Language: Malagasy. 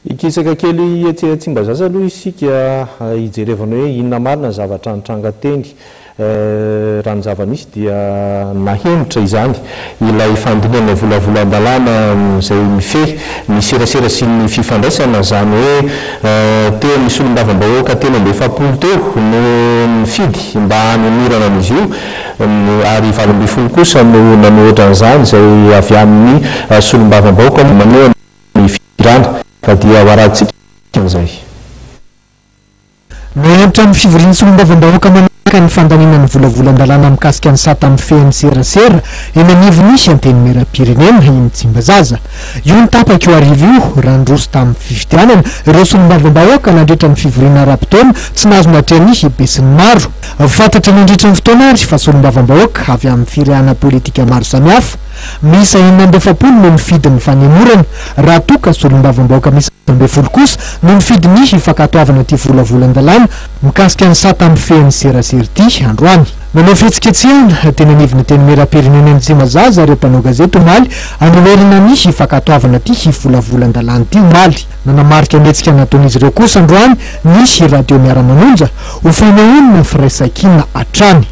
Hikisaka kely etsy Tsimbazaza aloha isika hijerevana hoe inona marina ny zavatra nitranga teny. Raha ny zava-nisy dia nahemotra izany ilay fandinihana volavolan-dalàna izay mifehy ny serasera sy ny fifandraisana, izany hoe teo amin'ny solombavambahoaka 43 teo no nifidy mba hanemorana an'izy io ary 18 kosa no nanohitra an'izany izay avy amin'ny solombavambahoaka manohana ny fitondrana ka dia ho arahantsika izay. Nahemotra ny fivorian'ny solombavambahoaka manaraka ny fandaniana ny volavolan-dalàna mikasika ny sata mifehy ny serasera eny anivon'ny Antenimierampirenena iny Tsimbazaza. Io ny tapaka io hariva io raha niroso tamin'ny fifidianana ireo solombavambahoaka nandritra ny fivoriana ara-potoana tsy nahazo natrehan'ny besinimaro. Fantatra nandritra ny fotoana ary fa solombavambahoaka avy amin'ny firehana politika maro samihafa Miisa 46 no nifidy ny fanemorana, raha toa ka solombavambahoaka miisa 18 kosa no nifidy ny hifankatoavana ity volavolan-dalàna mikasika ny sata mifehy ny serasera ity androany. Nanao fihetsiketsehana teny anivon'ny Antenimierampirenena eny Tsimbazaza ireo mpanao gazety omaly hanoherana ny hifankatoavana ity volavolan-dalàna ity omaly. Nanamarika ny hetsika nataon'izy ireo kosa androany ny Radio Miara-manonja ho fanehoana firaisankina hatrany.